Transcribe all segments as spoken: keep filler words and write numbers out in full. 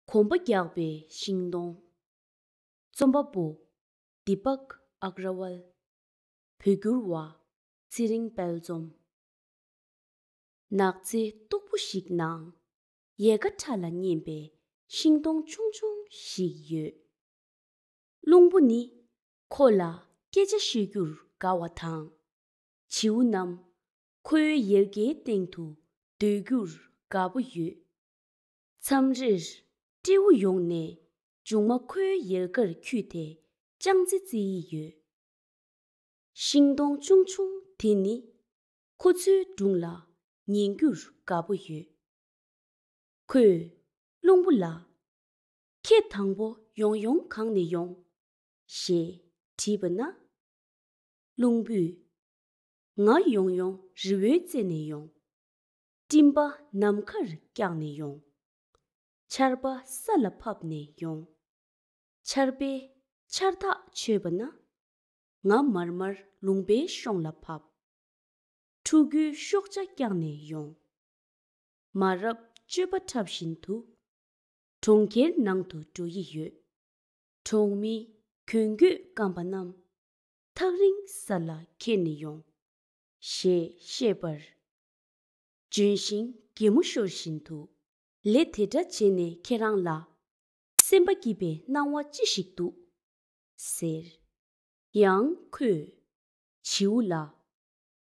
གོམ་པ་རྒྱག་པའི་ཤིང་སྡོང་། རྩོམ་པ་པོ། དི་པག་ཨག་ར་ཝལ། བོད་བསྒྱུར་བ། ཚེ་རིང་དཔལ་འཛོམས། ནགས་ཚལ་སྟུག་པོ་ཞིག་ནང་། ཡལ་ག་ཕྲ་ལ་མཉེན་པའི་ཤིང་སྡོང་ཆུང་ཆུང་ཞིག་ཡོད། རླུང་བུ་ནི་ཁོ་ལ་སྐད་ཆ་བཤད་རྒྱུར་དགའ་བ་དང་། བྱིའུ་རྣམས་ཁོའི་ཡལ་གའི་སྟེང་དུ་སྡོད་རྒྱུར་དགའ་པོ་ཡོད། མཚམས་རེར་སྤྲེའུ་ཡོང་ནས་མཇུག་མ་ཁོའི་ཡལ་གར་འཁྱུད་དེ་ཅང་ཙེ་རྩེ་ཡི་ཡོད། ཤིང་སྡོང་ཆུང་ཆུང་དེ་ནི་ཁོ་ཚོའི་སྒྲུང་ལ་ཉན་རྒྱུར་དགའ་པོ་ཡོད། ཁོས་རླུང་བུ་ལ། ཁྱེད་དང་པོ་ཡོང་ཡོང་གང་ནས་ཡོང་། ཞེས་དྲིས་པ་ན། རླུང་བུས། ང་ཡོང་ཡོང་རི་བོའི་རྩེ་ནས་ཡོང་། སྤྲིན་པ་ནམ་མཁར་བཀྱགས་ནས་ཡོང་། ཆར་པ་ས་ལ་ཕབ་ནས་ཡོང་། ཆར་པས་ཆར་ཐག་ཆོད་པ་ན། ང་མར་མར་ལུང་པའི་གཤོང་ལ་བབས། ཕྲུ་གུའི་ཤོག་བྱ་བཀྱགས་ནས་ཡོང་། མ་རབས་གཅོད་པ་འཁྲབ་བཞིན་དུ། གྲོང་ཁྱེར་ནང་དུ་འགྲོ་ཡི་ཡོད། གྲོང་མིའི་གྱོན་གོས་སྐམ་པ་རྣམས། ཐག་རིང་ས་ལ་ཁྱེར་ནས་ཡོང་། ཞེས་བཤད་པར། ལྗོན་ཤིང་གད་མོ་ཤོར་བཞིན་དུ། ལས་དེ་འདྲ་བྱས་ནས་ཁྱེད་རང་ལ། སེམས་པ་སྐྱིད་པའི་སྣང་བ་ཅི་ཞིག་འདུག་ཟེར། ཡང་ཁོས། བྱིའུ་ལ།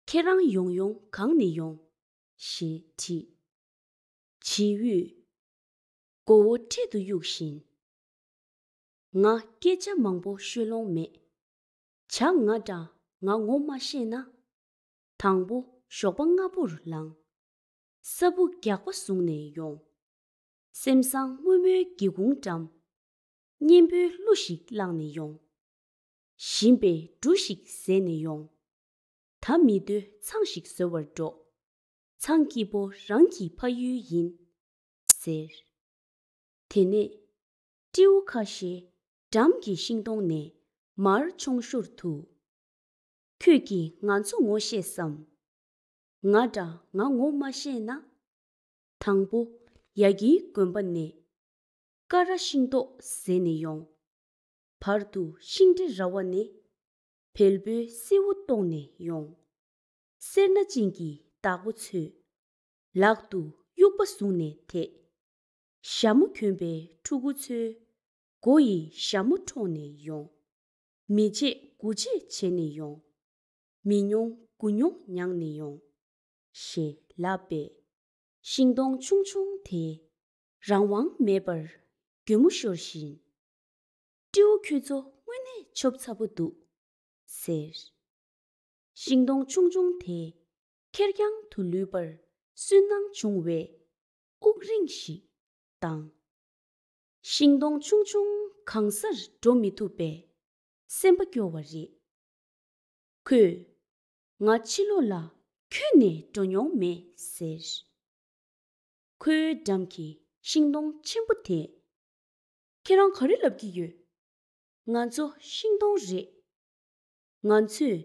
ཁྱེད་རང་ཡོང་ཡོང་གང་ནས་ཡོང་། ཞེས་དྲིས། བྱིའུས། མགོ་བོ་འཕྲེད་དུ་གཡུག་བཞིན། ང་སྐད་ཆ་མང་པོ་ཤོད་ལོང་མེད། བྱ་ང་འདྲ་ང་ངོ་མ་ཤེས་ན། དང་པོ་ཞོགས་པ་སྔ་པོར་ལངས། ས་སྦུག་རྒྱགས་པ་བཟུང་ནས་ཡོང་། སེམས་བཟང་དམོད་མོའི་སྒེའུ་ཁུང་འགྲམ། གཉེན་པོའི་གླུ་ཞིག་བླངས་ནས་ཡོང་། ཞིམ་པའི་འབྲུ་ཞིག་བཟས་ནས་ཡོང་། ད་མི་སྡོད་ཚང་ཞིག་བཟོ་བར་འགྲོ། ཚང་སྐྱིད་པོ་རང་གི་ཕ་ཡུལ་ཡིན། ཟེར། དེ་ནས་སྤྲེའུ་ཁ་ཤས་འགྲམ་གྱི་ཤིང་སྡོང་ནས་མར་མཆོང་ཞོར་དུ། ཁྱོད་ཀྱིས་ང་ཚོ་ངོ་ཤེས་སམ། ང་འདྲ་ང་ངོ་མ་ཤེས་ན། དང་པོ་ཡ་གིའི་དགོན་པ་ནས། ཀ་ར་ཤིང་ཏོག་བཟས་ནས་ཡོང་། བར་དུ་ཤིང་འབྲས་ར་བ་ནས། བལ་པོའི་སེར་བོ་བཏོག་ནས་ཡོང་། སེར་སྣ་ཅན་གྱི་བདག་པོ་ཚོས། ལག་ཏུ་དབྱུག་པ་བཟུང་ནས་དེད། ཞྭ་མོ་གྱོན་པའི་ཕྲུ་གུ་ཚོས། མགོ་ཡི་ཞྭ་མོ་འཕྲོག་ནས་ཡོང་། མི་བརྗེད་དགུ་བརྗེད་བྱས་ནས་ཡོང་། མི་མྱོང་དགུ་མྱོང་མྱངས་ནས་ཡོང་། ཞེས་ལབ་པས། ཤིང་སྡོང་ཆུང་ཆུང་དེས་རང་དབང་མེད་པར་གད་མོ་ཤོར་བཞིན། སྤྲེའུ་ཁྱོད་ཚོ་དངོས་གནས་ཆོབ་ཚ་པོ་འདུག་ཟེར། ཤིང་སྡོང་ཆུང་ཆུང་དེ་ཁེར་རྐྱང་དུ་ལུས་པར་སུན་སྣང་བྱུང་བས་དབུགས་རིང་ཞིག་བཏང་། ཤིང་སྡོང་ཆུང་ཆུང་གང་སར་འགྲོ་མི་ཐུབ་པས་སེམས་པ་སྐྱོ་བ་རེད། ཁོས། ང་ཕྱི་ལོགས་ལ་ཁྱོན་ནས་འགྲོ་མྱོང་མེད་ཟེར། ཁོའི་འགྲམ་གྱི་ཤིང་སྡོང་ཆེན་པོ་དེས། ཁྱེད་རང་ག་རེ་ལབ་ཀྱི་ཡོད། ང་ཚོ་ཤིང་སྡོང་རེད། ང་ཚོས་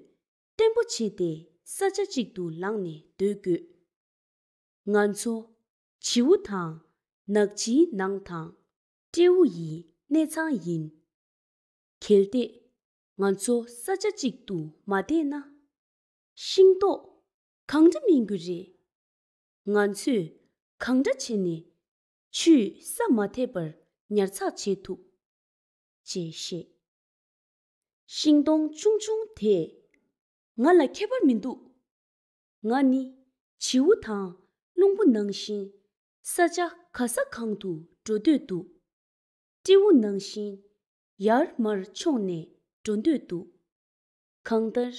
བརྟན་པོ་བྱས་ཏེ་ས་ཆ་གཅིག་ཏུ་ལངས་ནས་སྡོད་དགོས། ང་ཚོ་བྱིའུ་དང་ནགས་ཕྱིའི་ནང་དང་སྤྲེའུ་ཡི་གནས་ཚང་ཡིན། གལ་ཏེ་ང་ཚོ་ས་ཆ་གཅིག་ཏུ་མ་བསྡད་ན། ཤིང་ཏོག་གང་འདྲ་སྨིན་རྒྱུ་རེད། ང་ཚོས་གང་འདྲ་བྱས་ནས་ཆུས་ས་མ་འཐེབ་པར་ཉར་ཚགས་བྱེད་ཐུབ། ཅེས་བཤད། ཤིང་སྡོང་ཆུང་ཆུང་དེས། ང་ལ་ཁྱད་པར་མི་འདུག་ང་ནི་བྱིའུ་དང་རླུང་བུ་ནང་བཞིན་ས་ཆ་ག་ས་གང་དུ་འགྲོ་འདོད་འདུག་སྤྲེའུ་ནང་བཞིན་ཡར་མར་མཆོངས་ནས་འགྲོ་འདོད་འདུག་གང་ལྟར་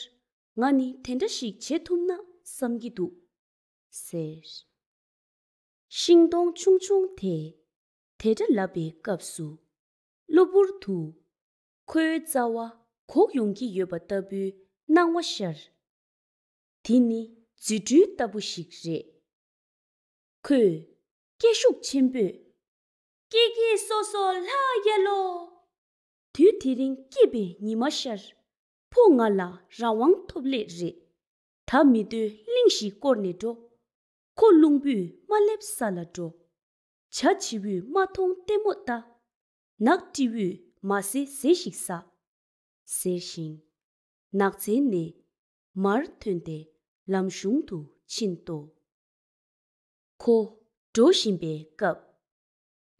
ང་ནི་དེ་འདྲ་ཞིག་བྱེད་ཐུབ་ན་བསམ་གྱི་འདུག་ཟེར། ཤིང་སྡོང་ཆུང་ཆུང་དེས་དེ་འདྲ་ལབ་པའི་སྐབས་སུ། གློ་བུར་དུ་ཁོའི་རྩ་བ་གོག་ཡོང་གི་ཡོད་པ་ལྟ་བུའི་སྣང་བ་ཤར། དེ་ནི་རྫུ་འཕྲུལ་ལྟ་བུ་ཞིག་རེད། ཁོས་སྐད་ཤུགས་ཆེན་པོས། སྐྱེ་སྐྱེ་སོ་སོ་ལྷ་རྒྱལ་ལོ། དུས་དེ་རིང་སྐྱིད་པའི་ཉི་མ་ཤར། ཕོ་ང་ལ་རང་དབང་ཐོབ་སླད་རེད། ད་མི་སྡོད་གླིང་ཞིག་བསྐོར་ནས་འགྲོ། ཁོ་རླུང་བུས་མ་སླེབས་ས་ལ་འགྲོ། བྱ་བྱིའུས་མ་མཐོང་ལྟད་མོ་ལྟ། ནགས་སྤྲེའུས་མ་ཟེ་ཟེ་ཞིག་ཟ། ཟེར་ཞིང་། ནགས་ཚལ་ནས་མར་ཐོན་ཏེ་ལམ་གཞུང་དུ་ཕྱིན་ཏོ། ཁོ་འགྲོ་བཞིན་པའི་སྐབས།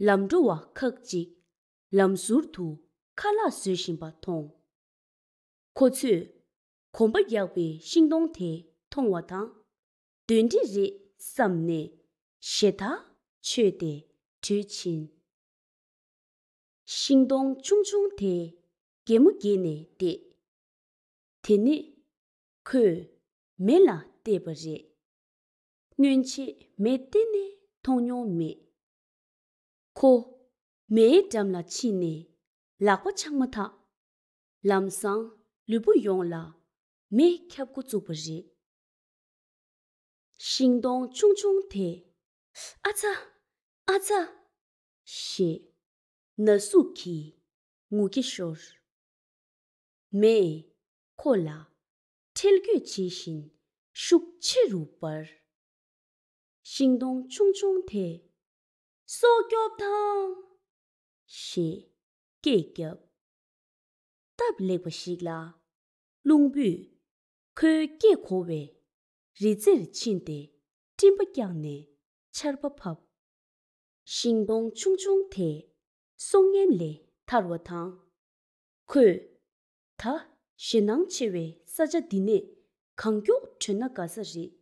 ལམ་འགྲོ་བ་ཁག་ཅིག་ལམ་ཟུར་དུ་ཁ་ལག་བཟོ་བཞིན་པ་མཐོང་། ཁོ་ཚོས་གོམ་པ་རྒྱག་པའི་ཤིང་སྡོང་དེ་མཐོང་བ་དང་། གདོན་འདྲེ་རེད་བསམ་ནས་ཞེ་ཐག་ཆོད་དེ་བྲོས་ཕྱིན། ཤིང་སྡོང་ཆུང་ཆུང་དེ་གད་མོ་བགད་ནས་བསྡད། དེ་ནས་ཁོས་མེ་ལ་བལྟས་པ་རེད། སྔོན་ཆད་མེ་གཏན་ནས་མཐོང་མྱོང་མེད། ཁོ་མེའི་འགྲམ་ལ་ཕྱིན་ནས་ལག་པ་འཆང་མ་ཐག་ལམ་སང་ལུས་པོ་ཡོངས་ལ་མེ་ཁྱབ་འགོ་བཙུགས་པ་རེད། ཤིང་སྡོང་ཆུང་ཆུང་དེས། ཨ་ཚ། ཨ་ཚ། ཞེས་ན་ཟུག་གིས་ངུ་སྐད་ཤོར། མེས་ཁོ་ལ་ཁྲེལ་དགོད་བྱེད་བཞིན་ཤུགས་ཆེ་རུ་འབར། ཤིང་སྡོང་ཆུང་ཆུང་དེས། སྲོག་སྐྱོབ་དང་། ཞེས་སྐད་བརྒྱབ། སྟབས་ལེགས་པ་ཞིག་ལ། རླུང་བུས་ཁོའི་སྐེ་བསྐོར་བའི་རི་རྩེར་ཕྱིན་ཏེ་སྤྲིན་པ་བཀྱགས་ནས་ཆར་པ་བབས། ཤིང་སྡོང་ཆུང་ཆུང་དེ་སྲོག་ངན་ལས་ཐར་བ་དང་། ཁོས་ད་ཞེད་སྣང་ཆེ་བའི་ས་ཆ་འདི་ནས་གང་མགྱོགས་བྲོས་ན་དགའ་ས་རེད།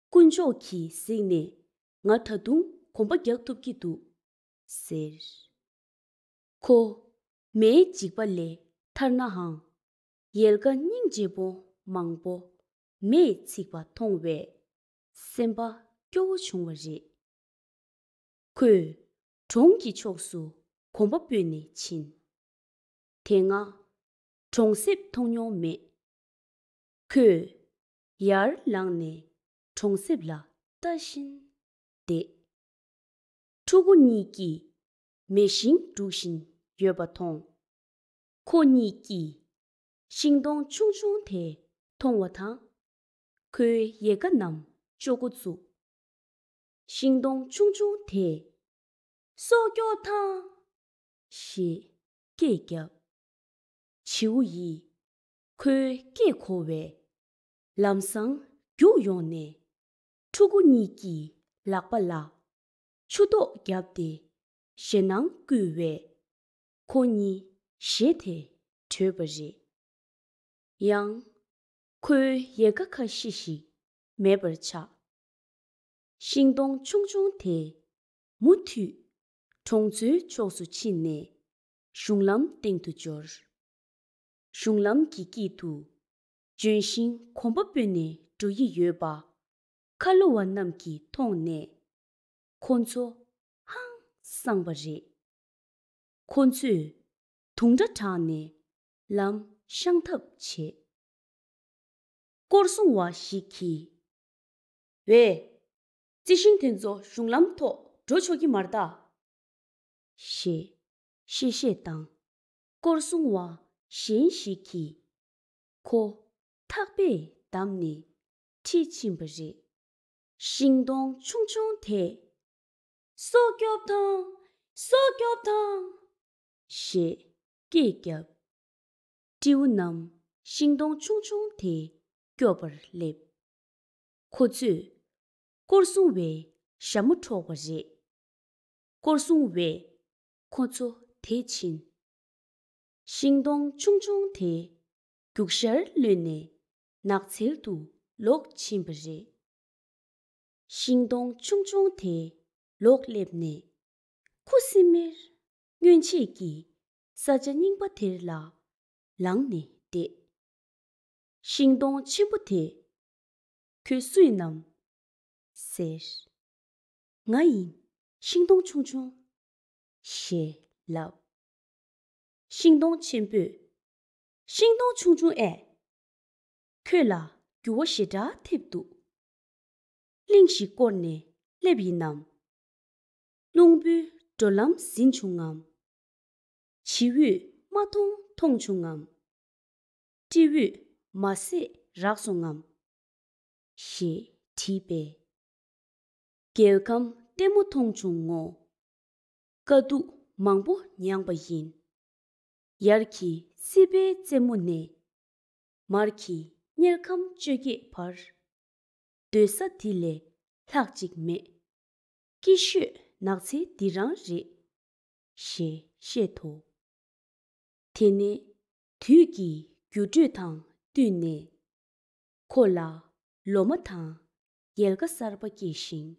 དཀོན་མཆོག་གིས་གཟིགས་ནས་ང་ད་དུང་གོམ་པ་རྒྱག་ཐུབ་ཀྱི་འདུག་ཟེར། ཁོ་མེའི་འཇིགས་པ་ལས་ཐར་ནའང་། ཡལ་ག་སྙིང་རྗེ་པོ་མང་པོ་མེས་ཚིག་པ་མཐོང་བས་སེམས་པ་སྐྱོ་བོ་བྱུང་བ་རེད། ཁོས་གྲོང་གི་ཕྱོགས་སུ་གོམ་པ་སྤོས་ནས་ཕྱིན། དེ་སྔ་གྲོང་གསེབ་མཐོང་མྱོང་མེད། ཁོས་ཡར་ལངས་ནས་གྲོང་གསེབ་ལ་ལྟ་བཞིན་བསྡད། ཕྲུ་གུ་གཉིས་ཀྱིས་མེ་ཤིང་སྒྲུག་བཞིན་ཡོད་པ་མཐོང་། ཁོ་གཉིས་ཀྱིས་ཤིང་སྡོང་ཆུང་ཆུང་དེ་མཐོང་བ་དང་། ཁོའི་ཡལ་ག་རྣམས་གཅོད་འགོ་བཙུགས། ཤིང་སྡོང་ཆུང་ཆུང་དེས། སྲོག་སྐྱོབ་དང་། ཞེས་སྐད་བརྒྱབ། བྱིའུ་ཡིས་ཁོའི་སྐད་གོ་བས། ལམ་སང་རྒྱུགས་ཡོང་ནས་ཕྲུ་གུ་གཉིས་ཀྱི་ལག་པ་ལ་ཆུ་ཏོག་བརྒྱབ་སྟེ་ཞེད་སྣང་བསྐུལ་བས། ཁོ་གཉིས་ཞེད་དེ་བྲོས་པ་རེད། ཡང་། ཁོའི་ཡལ་ག་ཁ་ཤས་ཤིག་མེད་པར་ཆགས། ཤིང་སྡོང་ཆུང་ཆུང་དེ་མུ་མཐུད་གྲོང་ཚོའི་ཕྱོགས་སུ་ཕྱིན་ནས་གཞུང་ལམ་སྟེང་དུ་འབྱོར། གཞུང་ལམ་གྱི་དཀྱིལ་དུ་ལྗོན་ཤིང་གོམ་པ་སྤོས་ནས་འགྲོ་ཡི་ཡོད་པ། ཁ་ལོ་བ་རྣམས་ཀྱིས་མཐོང་ནས་ཁོ་ཚོ་ཧང་སངས་པ་རེད། ཁོ་ཚོས་དུང་སྒྲ་བསྒྲགས་ནས་ལམ་བཤང་ཐབས་བྱས། སྐོར་སྲུང་བ་ཞིག་གིས། ཝེ། རྩི་ཤིང་དེ་ཚོ་གཞུང་ལམ་ཐོག་འགྲོ་ཆོག་གི་མ་རེད་ད། ཞེས་གཤེ་གཤེ་བཏང་། སྐོར་སྲུང་བ་གཞན་ཞིག་གིས་ཁོ་ཐག་པས་བསྡམས་ནས་ཁྲིད་ཕྱིན་པ་རེད། ཤིང་སྡོང་ཆུང་ཆུང་དེས། སྲོག་སྐྱོབ་དང་། སྲོག་སྐྱོབ་དང་། ཞེས་སྐད་བརྒྱབ། སྤྲེའུ་རྣམས་ཤིང་སྡོང་ཆུང་ཆུང་དེ་སྐྱོབ་པར་སླེབས། ཁོ་ཚོས་སྐོར་སྲུང་བའི་ཞྭ་མོ་འཕྲོག་པ་རེད། སྐོར་སྲུང་བས་ཁོ་ཚོ་དེད་ཕྱིན། ཤིང་སྡོང་ཆུང་ཆུང་དེ་རྒྱུག་ཤར་གློད་ནས་ནགས་ཚལ་དུ་ལོག་ཕྱིན་པ་རེད། ཤིང་སྡོང་ཆུང་ཆུང་དེ་ལོག་སླེབས་ནས་ཁུ་སིམ་མེར་སྔོན་ཆད་ཀྱི་ས་ཆ་རྙིང་པ་དེར་ལ་ལངས་ནས་བསྡད། ཤིང་སྡོང་ཆེན་པོ་དེས། ཁྱོད་སུ་ཡིན་ནམ། ཟེར། ང་ཡིན། ཤིང་སྡོང་ཆུང་ཆུང་། ཞེས་ལབ། ཤིང་སྡོང་ཆེན་པོས། ཤིང་སྡོང་ཆུང་ཆུང་ཨེ། ཁྱོད་ལ་འགྱུར་བ་ཞེ་དྲག་ཐེབས་འདུག་གླིང་ཞིག་བསྐོར་ནས་སླེབས་ཡིན་ནམ། རླུང་བུས་འགྲོ་ལམ་ཟིན་བྱུང་ངམ། བྱིའུས་མ་མཐོང་མཐོང་བྱུང་ངམ། སྤྲེའུས་མ་ཟེ་རག་སོང་ངམ། ཞེས་དྲིས་པས། རྒྱལ་ཁམས་ལྟད་མོ་མཐོང་བྱུང་ངོ་ དཀའ་སྡུག་མང་པོ་མྱངས་པ་ཡིན། ཡར་གྱི་སྲིད་པའི་རྩེ་མོ་ནས། མར་གྱི་དམྱལ་ཁམས་བཅོ་བརྒྱད་བར། སྡོད་ས་འདི་ལས་ལྷག་ཅིག་མེད། སྐྱིད་ཤོས་ནགས་ཚལ་འདི་རང་རེད། ཞེས་བཤད་དོ། དེ་ནས་དུས་ཀྱི་འགྱུར་འགྲོས་དང་བསྟུན་ནས། ཁོ་ལ་ལོ་མ་དང་ཡལ་ག་གསར་པ་སྐྱེས་ཤིང་།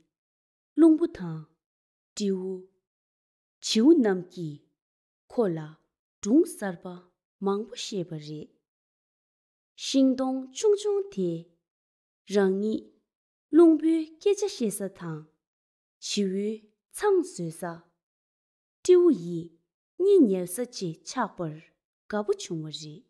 རླུང་བུ་དང་། སྤྲེའུ། བྱིའུ་རྣམས་ཀྱིས་ཁོ་ལ་སྒྲུང་གསར་པ་མང་པོ་བཤད་པ་རེད། ཤིང་སྡོང་ཆུང་ཆུང་དེ་རང་ཉིད་རླུང་བུའི་སྐད་ཆ་བཤད་ས་དང་། བྱིའུའི་ཚང་བཟོས་ས། སྤྲེའུ་ཡིས་གཉིད་ཉལ་ས་བཅས་ཆགས་པར་དགའ་པོ་བྱུང་བ་རེད།